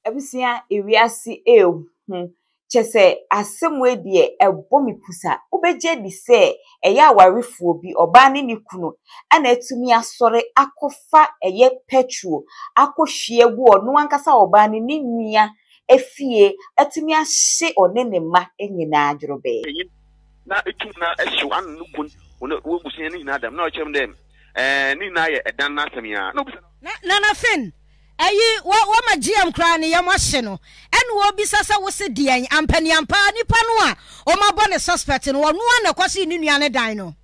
Abusua ewiase ehu kyɛsɛ asɛm wei deɛ ɛbɔ me pusa wobɛgye adi sɛ ɛyɛ awarefoɔ bi ɔbaa ne ne kunu ɛna atumi asɔre akɔfa ɛyɛ petrol akɔhwie agu ɔno ankasa ɔbaa ne ne nua efie atumi ahye ɔne ne mma nyinaa dworobɛɛ. Panyin na etum na ehyew ano no gun hɔn w'ebusua no nyina dɛm na ɔkyerɛ me dɛ ɛɛ ne nyina yɛ dan n'asɛm yi ara na obisa no. Na Nana Finn, Ayi, wɔ, wɔma GM koraa ne yam ahye no, ɛna ɔrebisa sɛ wose deɛn? Ampaniampa ara nipa no a wɔabɔ no suspect no, ɔno ara na ɛkɔhyee ne nua no dan no.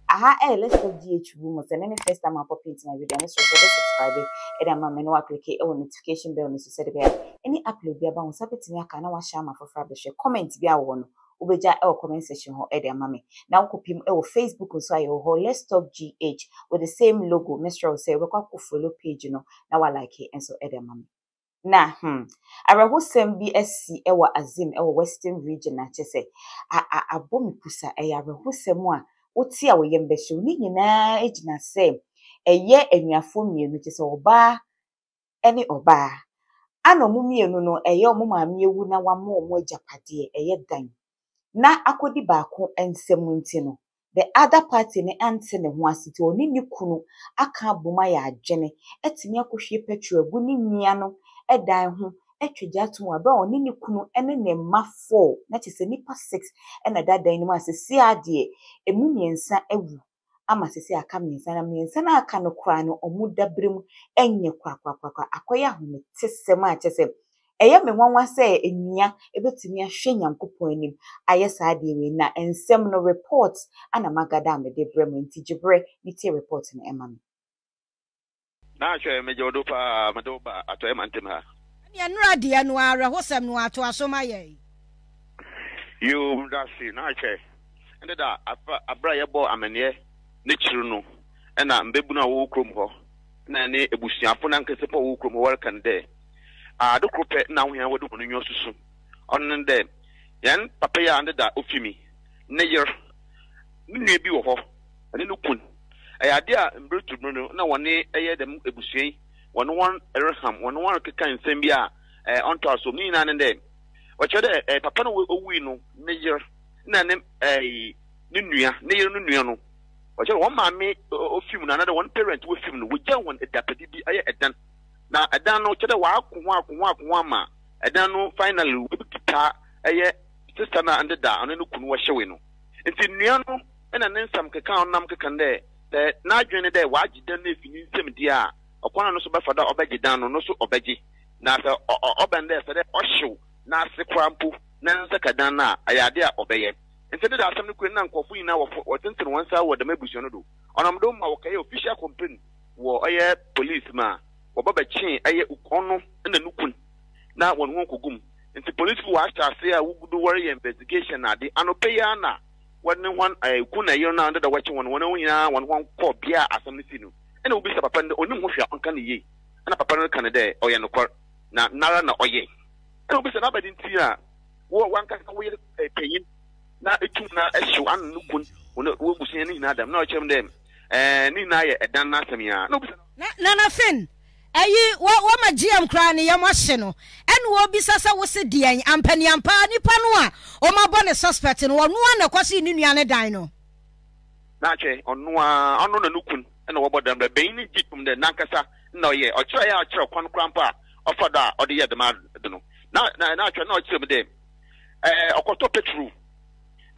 Aha ɛyɛ Let's Talk GH Rumors, ɛnɛ ne first time a pop into my video a mesrɛ sɛ wobɛ subscribe ɛde ama me na wa click ɛwɔ notification bell no so sɛde bɛyɛ a any upload bi aba wo nsa bɛtumi aka na wahyɛ ama foforɔ abɛhwɛ. Comment bi a wowɔ no wobɛgya ɛwɔ comment section hɔ ɛde ama me. Na wokɔpem ɛwɔ Facebook nso a yɛwɔ hɔ Let's Talk GH with the same logo, mesrɛ wo sɛ wobɛkɔ akɔ follow page no na wa like nso ɛde ama me. Na hmm, awerɛhosɛm bi asi wɔ Azim wɔ Western Region a kyerɛ sɛ a a abɔ me pusa. Ɛyɛ awerɛhosɛm a wote a wo yam bɛhye wo. Ne nyinaa gyina sɛ ɛyɛ anuafoɔ mmienu, kyerɛ sɛ ɔbaa ne ɔbaa. Ana wɔn mmienu no, ɛyɛ wɔn maame awu na wama wɔn agyapadeɛ, ɛyɛ dan. Na akɔdi baako nsam nti no, the other party no ante ne ho ase nti ɔne ne kunu aka abom ayɛ adwene atumi akɔhwie petrol agu ne nua no dan ho atwa gya atom wɔ berɛ a ɔne ne kunu ne ne mma four, na kyerɛ sɛ nnipa six na ɛda dan no mu a seesei ara deɛ ɛmu mmiɛnsa awu ama seesei aka mmiɛnsa, na mmiɛnsa no a aka no koraa no wɔn dabere mu nyɛ korakorakorakora. Akɔyɛ ahometesɛm a kyerɛ sɛ ɛyɛ me nwanwa sɛ nnua bɛtumi ahwɛ Nyankopɔn anim ayɛ saa adeɛ wei. Na nsɛm no report ana magada a mede brɛ mo, nti gye berɛ ne tie report no ma me. Na hwɛ, megye wo do paa, mede wo ba Atɔeɛ mantam ha. Ɛneɛ nnora deɛ no awerɛhosɛm no atoa so ma yɛn. Yoo, medase. Na hwɛ, ndɛ da afa aber a yɛbɔɔ amanneɛ n'ekyir no, nna mbabun a wɔwɔ kurom hɔ na ne ebusuafo nankasa mpo a wɔwɔ kurom hɔ wɔreka no dɛ, Ade kor pɛ na ahohia wɔdze hɔn enyiwa susu, ɔno nye dɛ, hɛn papa yi a ndɛ da ofi mu yi, ne yer, no nua bi wɔ hɔ, ɔnye no kun. Ɛyɛ ade a mber to ber no nna wɔnye ɛyɛ dɛm ebusua yi wɔnye hɔn reham, wɔnye hɔn rekeka nsɛm bi a ɔnntɔ asomu. Ne nyina nye dɛ, ɔkyerɛ dɛ papa no a owui no ne yer na ne ne nua, ne yer no nua no, ɔkyerɛ dɛ hɔn maame ofi mu no anaadɛ hɔn parent wofi mu no, wogyaa hɔn egyapade bi, ɔyɛ dan. Na dan no, kyerɛ dɛ wɔako ho ako ho ako ho ama dan no finally woebekita ɛyɛ sister no a ndeda ɔno no kun wɔhyewee no. Ntsi nua no na ne nsɛm keka a ɔnam keka no dɛ, sɛ n'adwen nye dɛ ɔagye dan no efi ne nsamu deɛ a, ɔkwan a no so bɛfa do a ɔbɛgye dan no, no so ɔbɛgye. Na sɛ ɔba no dɛ sɛ dɛ ɔhyew n'ase koraa mpo na ne nsa ka dan no a, ɔyɛ ade a ɔbɛyɛ. Ntsi ne dɛ asɛm no kue no nna nkorɔfo nyina wɔtsentsen hɔn nsa wɔ dɛm ebusua no do. Ɔnam do ma wɔkɛyɛɛ official complaint wɔ ɔyɛ police ma wɔba bɛkyee ɔyɛ ɔno na no kun na hɔn ho kogu mu. Ntsi polisifo wɔahyɛ ase a wogu do wɔreyɛ investigation na ade. Anɔpa yi ara na wɔnye hɔn kun na yer no a ndeda wɔakye hɔn no, hɔn nyina hɔn hɔn kɔɔ bea a asɛm no sii no. Nna wobisa papa no dɛ onyim ho hwee a ɔnka no yie. Nna papa no reka no dɛ ɔyɛ nokwar na noara na ɔyɛe. Nna wobisa no abɛn ntsi a wo wankasa wo yer panyin na etum na ehyew ano no kun w'ebusua no nyina dɛm. Nna ɔkyerɛ mu dɛ ne nyina yɛ dan n'asɛm yi ara. Nna wobisa no. Na Nana Finn, Ayi, wɔ, wɔma GM koraa ne yam ahye no, ɛna ɔrebisa sɛ wose deɛn? Ampaniampa ara nipa no a wɔabɔ no suspect no, ɔno ara na ɛkɔhyee ne nua no dan no. Na hwɛ, ɔno ara, ɔno na no kun na wɔbɔ dam dɛ banyin no gye tom dɛ nankasa na ɔyɛe. Ɔkyerɛe a ɔkyerɛ kwan koraa mpo a ɔfa do a ɔde yɛɛ dɛm ade no. Na, na, na hwɛ, nna ɔkyerɛ mu dɛ, ɛɛ, ɔkɔtɔ petrol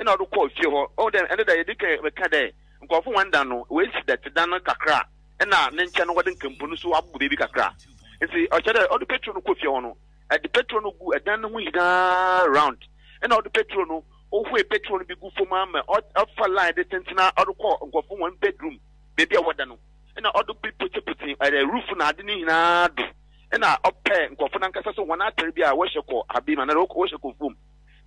na ɔde kɔɔ fie hɔ. Ɔhu dɛ, ɛno dɛ yɛdze kan bɛka dɛ nkorɔfo hɔn dan no, woesi dɛtse dan no kakra a, nna ne nkyɛn no wɔdze nkampu no so abobɔ beebi kakra. Ntsi ɔkyerɛ dɛ ɔdze petrol no kɔɔ fie hɔ no, ɛdze petrol no guu dan no ho nyina round. Nna ɔdze petrol no, ohuee petrol no bi gu famu ara ma ɔfa line dze tsentsen ara ɔdze kɔɔ nkorɔfo hɔn bedroom beebi a wɔda no. Nna ɔdze bi potsepotse roof na adze no nyina do. Nna ɔpɛɛ nkorɔfo nankasa so hɔn atar bi a wɔhyɛ kɔ haben mu anaa wɔhyɛ kɔ famu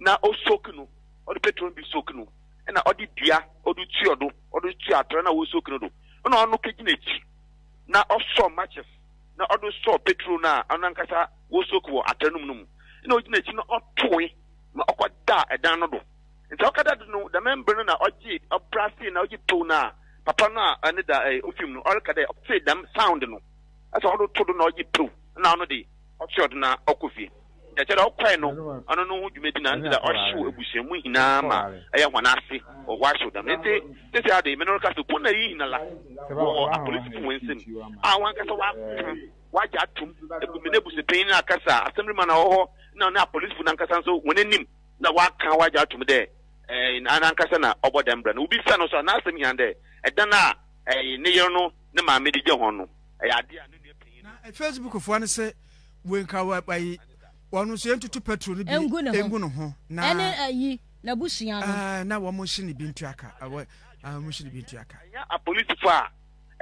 na osoak no, ɔdze petrol no bi soak no. Nna ɔdze dua ɔdze tua do, ɔdze tua atar no a wosoak no do. Nna ɔno kegyina ekyir na ɔsɔɔ matches na ɔdze sɔɔ petrol no a ɔno ankasa wosoak wɔ atar no mu no mu. Nna ogyina ekyir na ɔtowee ma ɔkɔdaa dan no do. Ntsi ɔkɛda do no, dɛm mber no na ɔgyee ɔbrasee na ɔgye tow no a papa no a ne da ofi mu no ɔreka dɛ ɔtsee dɛm sound no. Sɛ ɔdo to do na ɔgye pew na ɔno de. Ɔtweɔn do na ɔkɔ fie. Nkyɛ kyerɛ dɛ ɔkɔe no, ɔno no ho dwumadzi na ndze dɛ ɔhyew ebusua mu nyina ma ɔyɛ hɔn ase wɔ wɔahyew dɛm. Ntsi sesei de, menye no rekasa yi, kun na iyi nyinara wɔ apolisifo hɔn nsamu a hɔnankasa wɔakã, wɔagye ato mu. Menye ebusuapanyin no akasa, assemblyman a ɔwɔ hɔ na ɔne apolisifo no ankasa so hɔn enyim na wɔakã wɔagye ato mu dɛ nankasa na ɔbɔ dɛm bra no. Wobisa no so a, n'asɛm nyina nye dɛ dan a ne yer no ne maame dze gya hɔn no, ɔyɛ ade a no nua panyin no. Na Facebook foɔ no se wei nka wa ayi wɔn nso yɛntutu petrol no bi Engu ne ho. engu ne ho na Ɛne ayi n'abusua no. ɛɛ na wɔn nhye ne bi ntua ka ɛwɔ ɛɛ wɔn nhye ne bi ntua ka. Ɛnyɛ apolisifo a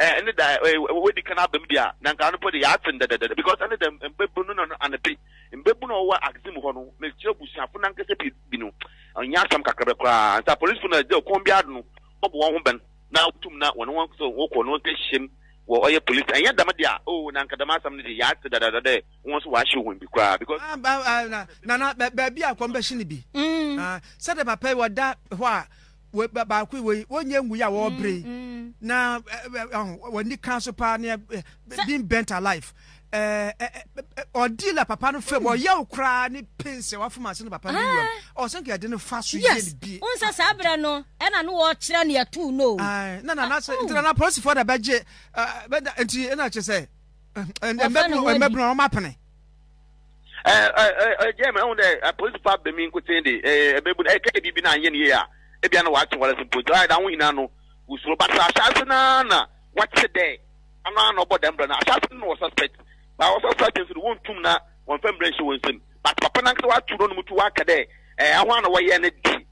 ɛɛ ne da ɛɛ wɔadi kan aba mu deɛ a na nka ano po de yɛate no dɛdɛdɛdɛ because ɛne dɛ mbɛbu no na no anepe mbɛbu no a wɔwɔ axim hɔ no mekyerɛ abusuafo no ankasa pii bi no ɔnyɛ asɛm kakrabɛ koraa nti apolisifo no ɛdɛ ɔkɔn biara do no wɔbɔ wɔn ho bɛn na wotum na wɔne wɔn so wɔkɔ no wɔkɛhyɛm wɔ ɔyɛ police ɛnyɛ dɛm de a oh na nka dɛm asɛm no de yɛate dadaada dɛ wɔn nso wɔahyew hɔn bi koraa because. Ah, ba, ah, na, nana, baabi a kɔm bɛhye no bi. Mm. Ah, sɛdeɛ papa yi wɔda hɔ a wɔ- baako yi wɔ yi wɔnyɛ ngu yi a wɔrebrɛ yi Mm, na wɔni kan so paa ne ɛ, Sɛ- being burnt alive ɛ, ɛ, ɛ, ɛ, ɔdeal a papa no fam ɔyɛ wo koraa ne pains a wafom ase no papa no wuram ɔsɛ nka yɛde no fa so yɛ Yes. no bi. Wohu sɛ saa berɛ no ɛna no wɔkyerɛ ne ɛtoo no o. Ae, na nana sɛ Oh. nti nana polisifoɔ na bɛgye ɛ, bɛda nti ɛna kyerɛ sɛ Wɔfa ne ho adi. mmɛbunu wɔn apene. Ɛ ɛ ɛ jɛ mɛ ɛhu dɛ apolisifo aba mi nkotsee de ɛ ɛbɛbu no ɛkɛyɛ biribi na anyɛ ne yie a ebia na wɔatwe wɔn ase mpo nti ɔyɛ dɛ aho nyinaa no wosuro but ahyɛase no ara na wɔte dɛ ɔno ara na ɔbɔ dɛm bra no ahyɛase no na wɔ suspect ba wɔ suspect nso de wɔntum na wɔmfa mbra nhyɛ wɔn nsam but papa no ankasa wɔato no no mu tu wɔaka dɛ ɛɛ aho ara na wɔyɛ no di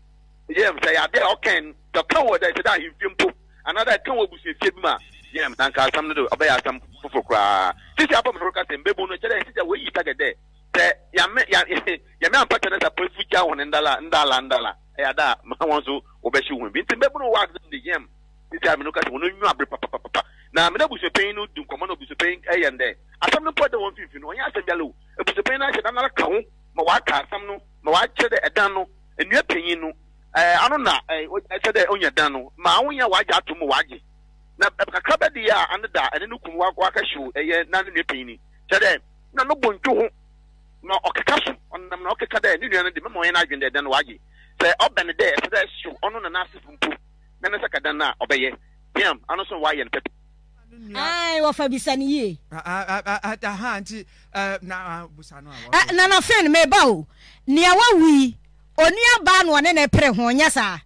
yɛ sɛ yɛ ade a ɔkɛn sɛ ɔka wɔ dɛ sɛ dɛ ahemfie mpo anaa dɛ ɛka wɔ abusuafie bi mu a yɛ na nka asɛm no de ɔbɛyɛ asɛm fofor koraa sisi abɔ me reka sɛ mbebu no kyerɛ dɛ sisi a wɔayi target dɛ sɛ yame yame ampata no sɛ apolisi gya wɔn ndala ndala ndala ɛyɛ ada a ma wɔn nso wɔbɛhyew wɔn bi nti mbebu no wɔ adze de yam sisi a me no ka sɛ wɔn enyiwa abere papapapa na me na abusuapanyin no di nkɔmmɔ na abusuapanyin ɛyɛ no dɛ asɛm no mpo ɛda wɔn mfimfini no ɔnyɛ asɛm biara o abusuapanyin no ahyɛ da no ka ho ma wɔaka asɛm no ma wɔakyerɛ dɛ ɛdan no nua panyin no ɛɛ ano na ɛɛ ɛsɛ dɛ onya dan no ma ahonya wɔagye ato mu wɔagye na kakra bɛ de yɛ a ano da ɛne no kun waka hyew ɛyɛ na ne nua panyin ni kyerɛ dɛ na no bo ntwo ho na ɔkeka so ɔnam na ɔkeka dɛ ne nua no de mɛma ɔyɛ n'adwene dɛ dan no wɔagye sɛ ɔbɛn dɛ ɛsɛ dɛ hyew ɔno na n'asefo mpo na ne nsa ka dan no a ɔbɛyɛ damn ano so wɔayɛ no pɛpɛ. Ae wɔfa bisa no yie. Aha nti na busa no a. Nana Finn meba o nea wawu yi onua baa na ɔne ne pere ho nyɛ saa.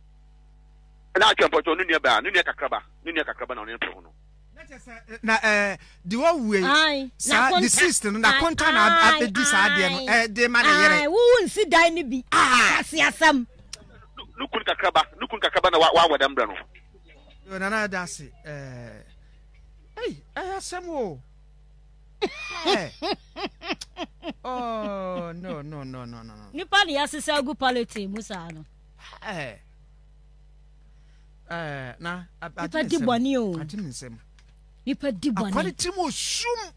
Na atwa mpɔtɔ ne nua baa ne nua kakraba ne nua kakraba na ɔne ne pere ho no. Na kyɛ sɛ na ɛɛ de wawu yi saa deceased no na konta na abɛdi saa adeɛ no ɛde ma ne yere. Wowu nsi dan no bi. Kwasi asɛm. Ne kun kakraba ne kun kakraba na wawɔ dɛm brɛ no. Yo nana ɛda ase ɛɛ ɛyi ɛyɛ asɛm o. Oh no no no no no. Nipa de asesa agu polythene mu saa no. Ɛɛ ɛɛ na nipa di bɔne o. Adi mi nsɛm. Nipa di bɔne. Akwa ne tirim osum.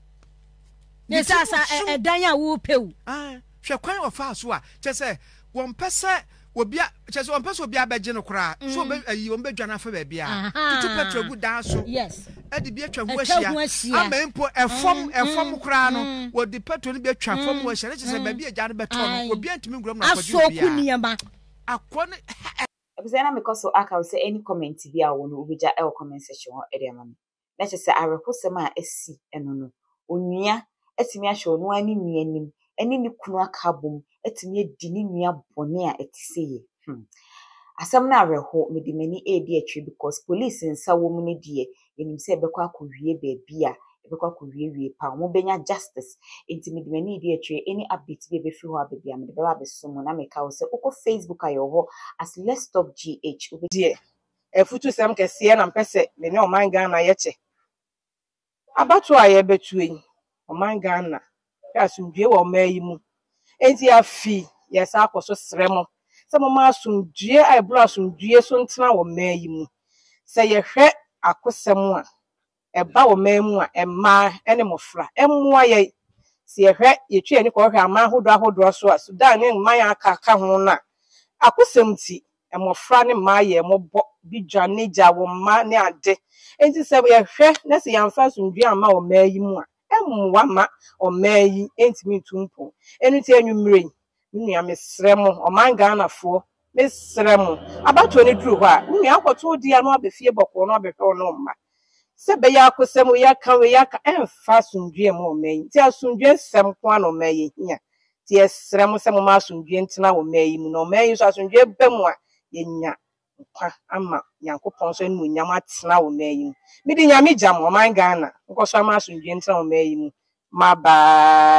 Ne sɛ asa ɛdan a wopɛ o. Hwɛ kwan ɔfaa so a kyɛ sɛ wɔmpɛ sɛ obi a kyɛ sɛ wɔmpɛ sɛ obi abɛgye no koraa mm. so ɔbɛ ayi wɔn bɛdwane afa baabi a tutu petrol gu dan so yes ɛde bi atwa ho ahyia ama mpo ɛfam mm, ɛfam mm, koraa no wɔde petrol no bi atwa fam ho ahyia ne kyɛ sɛ baabi agya no bɛtɔ no obi ntumi nwura mu na akɔgye obiara asɔku nneɛma akɔ ne Abusua na mekɔ so aka wo sɛ any comment bi a wɔ no wobɛgya ɛwɔ comment section hɔ de ama me. Na kyerɛ sɛ awerɛhosɛm a asi ɛno no, onua atumi ahwɛ ɔno ara ne nua anim ne ne kunu aka abom atumi adi ne nua bɔne a ɛte sɛ yei. Hmm. Asɛm no awerɛho, mede m'ani redi akyire because police nsa wɔ mu no deɛ, yɛnim sɛ ɛbɛkɔ akɔwie baabi a ɛbɛkɔ akɔwiewie paa. Wɔbɛnya justice. Nti mede m'ani redi akyire. Any update bi a ɛbɛfiri hɔ aba biara, mede bɛba abɛso mo. Na meka wo sɛ wokɔ Facebook a yɛwɔ hɔ as Let's Talk GH. Wobɛ Deɛ afutusɛm kɛseɛ na mpɛ sɛ me ne ɔman Ghana yɛkyɛ. Abatoɔ a yɛrebɛtoɔ yi, ɔman Ghana pɛ asomdwoeɛ wɔ ɔman yi mu. Enti afi yɛsan akɔ so srɛ mo sɛ momma asomdwoeɛ a ɛboro asomdwoeɛ so ntena wɔ ɔman yi mu. Sɛ yɛhwɛ akosɛm a ɛba wɔ ɔman mu a, mmaa ne mmɔfra mmoa yɛn. Sɛ yɛhwɛ, yɛtwa yɛn ani kɔhwɛ aman ahodoɔ ahodoɔ so a, Sudan ne mman a aka ka ho no a, akosɛm nti, mmɔfra ne mmaa yɛ mmɔbɔ, bi dwane gya wɔn mma ne ade. Enti sɛ yɛhwɛ na sɛ yɛamfa asomdwoeɛ amma ɔman yi mu a, Ɛmmoa mma ɔman yi ntumi ntu mpɔn. Ɛno nti anwummerɛ yi, me nua mesrɛ mo, ɔman Ghanafoɔ, mesrɛ mo, abatoɔ no duru hɔ a, wo nua akɔto wo deɛ a na waba fie bɔkɔɔ na wabɛhwɛ wo ne wo mma. Sɛ ɛbɛyɛ akosɛm, wei aka, wei aka, ɛmfa asomdwoeɛ mma ɔman yi. Nti asomdwoeɛ nsɛm nko ara na ɔman yi hia. Nti yɛsrɛ mo sɛ momma asomdwoeɛ ntena ɔman yi mu, na ɔman yi nso asomdwoeɛ ba mu a, yɛnya nkwa ama Nyankopɔn nso animuonyam atena ɔman yi mu. Mede Nyame gya mo, ɔman Ghana, nkɔ so ama asomdwoeɛ ntena ɔman yi mu. Mabaa.